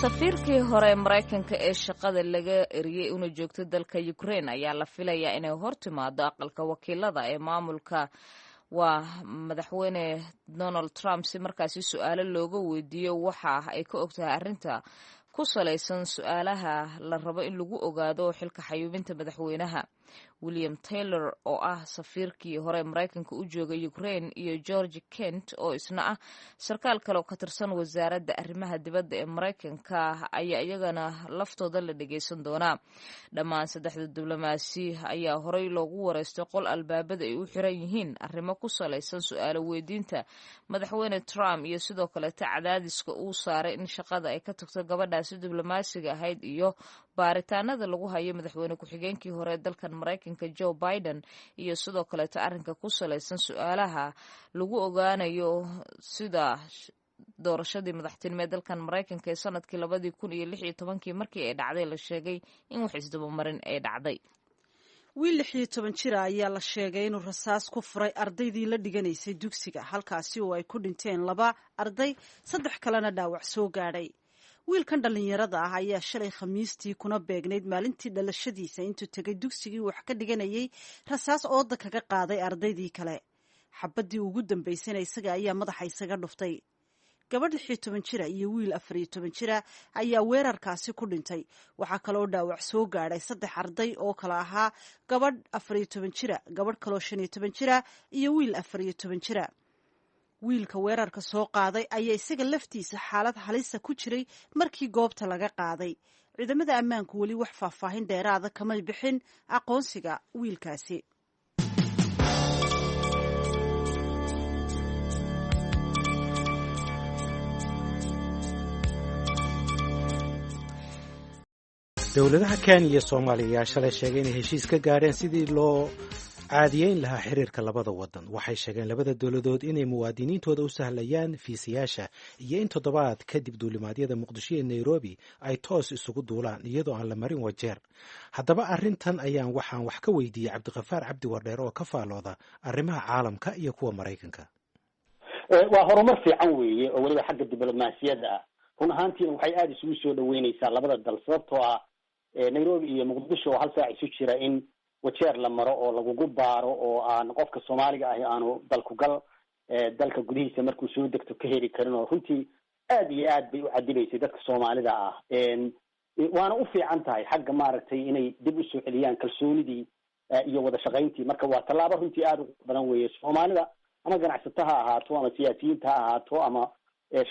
Safiirkii hore ee Maraykanka ee shaqada laga eriyey una joogto dalka Ukraine ayaa la filayaa inay hortimaado aqalka wakiilada ee maamulka waa Madaxweyne Donald Trump si markaasi su-aalo looga weydiiyo waxa ay ka ogtahay arrinta ku salaysan su-aalaha la rabo in lagu ogaado xilka xayuubinta madaxweynaha. William Taylor oo ah safiirkii hore Maraykanka u joogay Ukraine iyo George Kent oo isna ah sarkaal kale oo ka tirsan Wasaaradda Arrimaha Dibadda ee Maraykanka ayaa iyagana laftooda la dhageysan doonaa. Dhammaan saddexda diblomaasi ayaa horey loogu wareystay qol albaabada ay u xiran yihiin arrimo ku salaysan su-aalo weydiinta Madaxweyne Trump iyo sidoo kaleeta cadaadiska uu saaray in shaqada ay ka tagto gabadhaasi diblomaasiga ahayd iyo baaritaanada lagu hayo madaxweyne ku-xigeenkii hore dalkan Maraykanka Joe Biden iyo sidoo kaleeto arrinka ku salaysan su-aalaha lagu ogaanayo sida doorashadii madaxtinimo ee dalkan Maraykanka ee sanadkii 2016-kii markii ay dhacday la sheegay in wax isdabamarin ay dhacday. Wiil 16 jira ayaa la sheegay inuu rasaas ku furay ardaydii la dhiganaysay dugsiga, halkaasi oo ay ku dhinteen laba arday, saddex kalena dhaawac soo gaadhay. Wiilkan dhallinyarada ah ayaa shalay Khamiistii, kuna beegnayd maalintii dhalashadiisa, intuu tegay dugsigii wax ka dhiganayay rasaas ooda kaga qaaday ardaydii kale. Xabaddii ugu dambaysayna isaga ayaa madaxa isaga dhuftay. Gabadh 16 jira iyo wiil 14 jira ayaa weerarkaasi ku dhintay. Waxaa kaloo dhaawac soo gaadhay saddex arday oo kale ahaa gabadh 14 jira, gabadh kaloo 15 jira iyo wiil 14 jira. Wiilka weerarka soo qaaday ayaa isaga laftiisa xaalad halisa ku jiray markii goobta laga qaaday. Ciidamada ammaanku weli wax faahfaahin dheeraada kamay bixin aqoonsiga wiilkaasi. Dowladaha Kenya iyo Soomaaliya ayaa shalay sheegay inay heshiis ka gaadheen sidii loo caadiyeyn lahaa xiriirka labada wadan. Waxay sheegeen labada dowladood inay muwaadiniintooda u sahlayaan fiisayaasha iyo in toddobaad kadib duulimaadyada Muqdisho iyo Nairobi ay toos isugu duulaan iyadoo aan la marin Wajeer. Haddaba arrintan ayaan waxaan wax ka weydiiyey Cabdiqafaar Cabdi Wardheer oo ka faalooda arrimaha caalamka iyo kuwa Maraykanka. Waa horumar fiican weeye oo weliba xagga diblomaasiyadda ah. Run ahaantiina waxay aada isugu soo dhaweyneysaa labada dal, sababtoo ah Nairobi iyo Muqdisho oo hal saac isu jira in Wajeer la maro oo lagugu baaro oo aan qofka Soomaaliga ahi aanu dalkugal dalka gudihiisa markuu soo degto ka heli karin, oo runtii aad iyo aad bay u cadibaysay dadka Soomaalida ah. Waana u fiican tahay xagga maaragtay inay dib usoo celiyaan kalsoonidii iyo wada shaqayntii. Marka waa tallaabo runtii aada u badan weeye. Soomaalida ama ganacsato ha ahaato ama siyaasiyiinta ha ahaato ama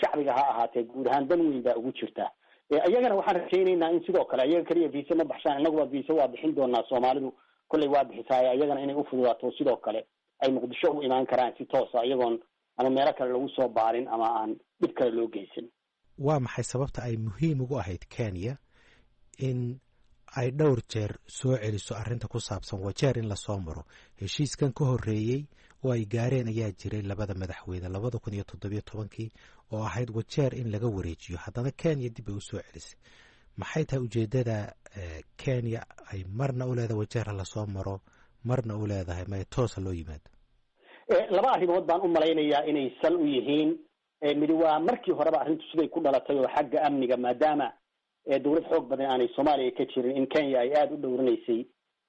shacbiga ha ahaatee, guud ahaan dan weyn baa ugu jirta. Iyagana waxaan rajaynaynaa in sidoo kale iyaga keliya viisa ma baxshaan, innaguba viisa waa bixin doonaa, Soomaalidu kolley waa bixisaaye, iyagana inay ufududaato sidoo kale ay Muqdisho u imaan karaan si toosa iyagoon ama meelo kale lagu soo baarin ama aan dhib kale loo geysan. Waa maxay sababta ay muhiim ugu ahayd Kenya in ay dhowr jeer soo celiso arrinta ku saabsan Wajeer in lasoo maro? Heshiiskan ka horreeyey oo ay gaareen ayaa jiray labada madaxweyne 2017-kii oo ahayd Wajeer in laga wareejiyo. Haddana Kenya dib bay usoo celisay. Maxay tahay ujeeddada Kenya ay marna u leedahay Wajeer ha lasoo maro, marna u leedahay may toosa loo yimaado? Laba arrimood baan u malaynayaa inay sal u yihiin. Midi waa markii horeba arrintu siday ku dhalatay oo xagga amniga, maadaama dowlad xoog badan aanay Soomaaliya ka jirin, in Kenya ay aada u dhowrinaysay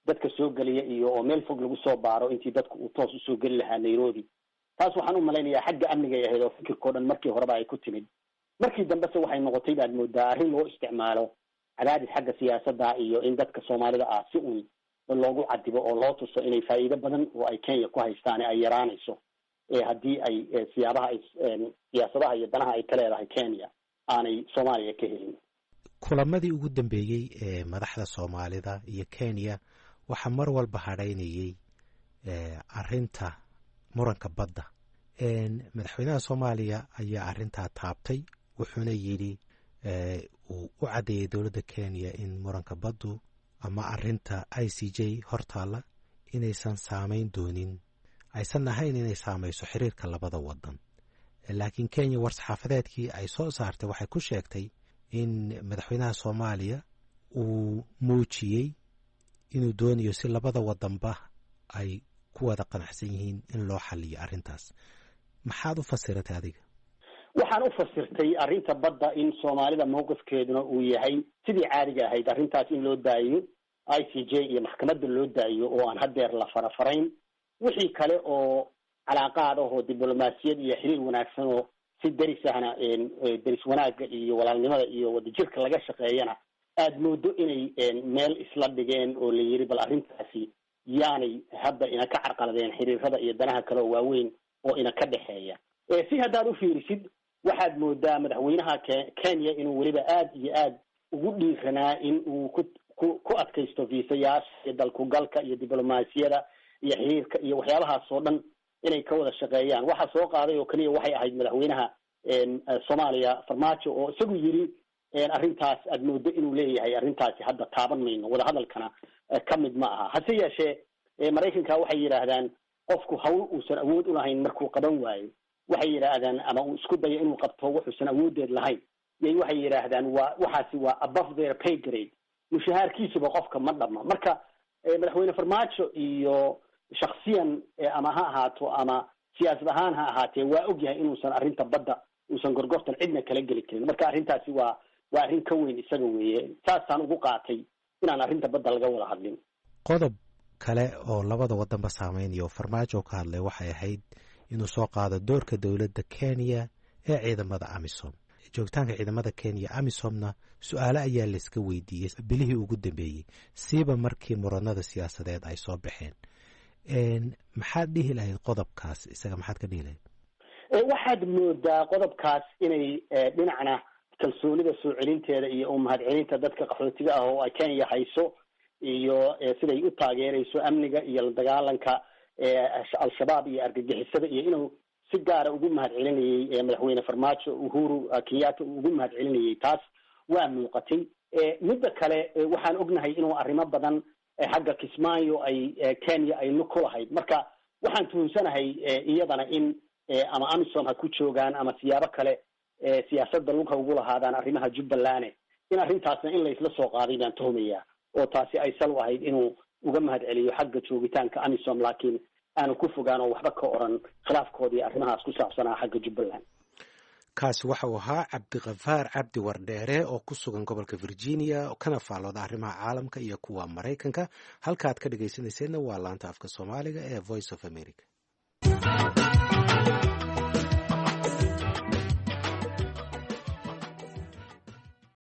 dadka soo geliya iyo oo meel fog lagu soo baaro intii dadku uu toos usoo geli lahaa Nairobi. Taas waxaan u malaynayaa xagga amnigay ahayd oo fikirkao dhan markii horeba ay ku timid. Markii dambese waxay noqotay baad moodaa arrin loo isticmaalo cadaadis xagga siyaasadda iyo in dadka Soomaalida ah si uun loogu cadibo oo loo tuso inay faa'iido badan oo ay Kenya ku haystaan ay yaraanayso haddii ay siyaabaha ay siyaasadaha iyo danaha ay ka leedahay Kenya aanay Soomaaliya ka helin. Kulamadii ugu dambeeyey ee madaxda Soomaalida iyo Kenya waxaa mar walba hadhaynayey arrinta muranka badda. Madaxweynaha Soomaaliya ayaa arrintaa taabtay, wuxuuna yidhi uu u caddeeyey dowladda Kenya in muranka baddu ama arrinta ICJ hortaalla inaysan saameyn doonin, aysan ahayn inay saamayso xiriirka labada wadan. Laakiin Kenya war-saxaafadeedkii ay soo saartay waxay ku sheegtay in madaxweynaha Soomaaliya uu muujiyey inuu doonayo si labada wadanba ay ku wada qanacsan yihiin in loo xaliyo arrintaas. Maxaad u fasiratay adiga? Waxaan u fasirtay arrinta badda in Soomaalida mawqifkeeduna uu yahay sidii caadiga ahayd, arrintaas in loo daayo ICJ iyo maxkamadda loo daayo oo aan haddeer la farafarayn. Wixii kale oo calaaqaad ah oo diblomaasiyad iyo xiriir wanaagsan oo si deris ahna, deris wanaagga iyo walaalnimada iyo wadajirka laga shaqeeyana, aada moodo inay meel isla dhigeen oo la yiri bal arrintaasi yaanay hadda ina ka carqaladeen xiriirada iyo danaha kale oo waaweyn oo ina ka dhexeeya. Si haddaad u fiirisid, waxaad moodaa madaxweynaha Kenya inuu weliba aada iyo aada ugu dhiiranaa in uu ku adkaysto viisayaasha iyo dalkugalka iyo diblomaasiyada iyo xiriirka iyo waxyaabahaas oo dhan inay ka wada shaqeeyaan. Waxa soo qaaday oo keliya waxay ahayd madaxweynaha Soomaaliya Farmaajo, oo isagu yiri arrintaas aad moodo inuu leeyahay arrintaasi hadda taaban mayno, wadahadalkana ka mid ma aha. Hase yeeshee Maraykanka waxay yidhaahdaan qofku hawl uusan awood ulahayn markuu qaban waayo, waxay yidhaahdaan, ama uu isku dayo inuu qabto wuxuusan awoodeed lahayn yay, waxay yidhaahdaan waa waxaasi waa above their pay grade, mushahaarkiisuba qofka ma dhama. Marka madaxweyne Farmaajo iyo shaksiyan ama ha ahaato ama siyaasad ahaan ha ahaatee, waa ogyahay inuusan arrinta badda uusan gorgortan cidna kala geli karin. Marka arrintaasi waa arrin ka weyn isaga weeye. Saasaan ugu qaatay inaan arrinta badda laga wada hadlin. Qodob kale oo labada wadanba saameynaya oo Farmaajo ka hadlay waxay ahayd inuu soo qaado doorka dowladda Kenya ee ciidamada AMISOM. Joogitaanka ciidamada Kenya AMISOMna su-aale ayaa layska weydiiyey bilihii ugu dambeeyey, siiba markii muranada siyaasadeed ay soo baxeen. Maxaad dhihi lahayd qodobkaas isaga? Maxaad ka dhihi lahayd? Waxaad moodaa qodobkaas inay dhinacna kalsoonida soo celinteeda iyo u mahadcelinta dadka qaxootiga ah oo ay Kenya hayso iyo siday u taageerayso amniga iyo la dagaalanka Al-Shabaab iyo argagixisada, iyo inuu si gaara ugu mahad celinayey madaxweyne Farmaajo Uhuru Kenyatta uu ugu mahad celinayey, taas waa muuqatay. Midda kale, waxaan ognahay inuu arrimo badan xagga Kismaayo ay Kenya ay lug ku lahayd. Marka waxaan tuhunsanahay iyadana in ama AMISOM ha ku joogaan ama siyaabo kale siyaasadda lug ha ugu lahaadaan arrimaha Jubbaland, in arrintaasna in laysla soo qaaday baan tuhumayaa, oo taasi ay sal u ahayd inuu uga mahad celiyo xagga joogitaanka AMISOM, laakiin aanu ku fogaan oo waxba ka oran khilaafkoodii arrimahaas ku saabsanaa xagga Jubbaland. Kaasi waxa uu ahaa Cabdikafaar Cabdi Wardheere oo ku sugan gobolka Virginia, kana faallooda arrimaha caalamka iyo kuwa Maraykanka. Halkaad ka dhegaysanayseedna waa laanta afka Soomaaliga ee Voice of America.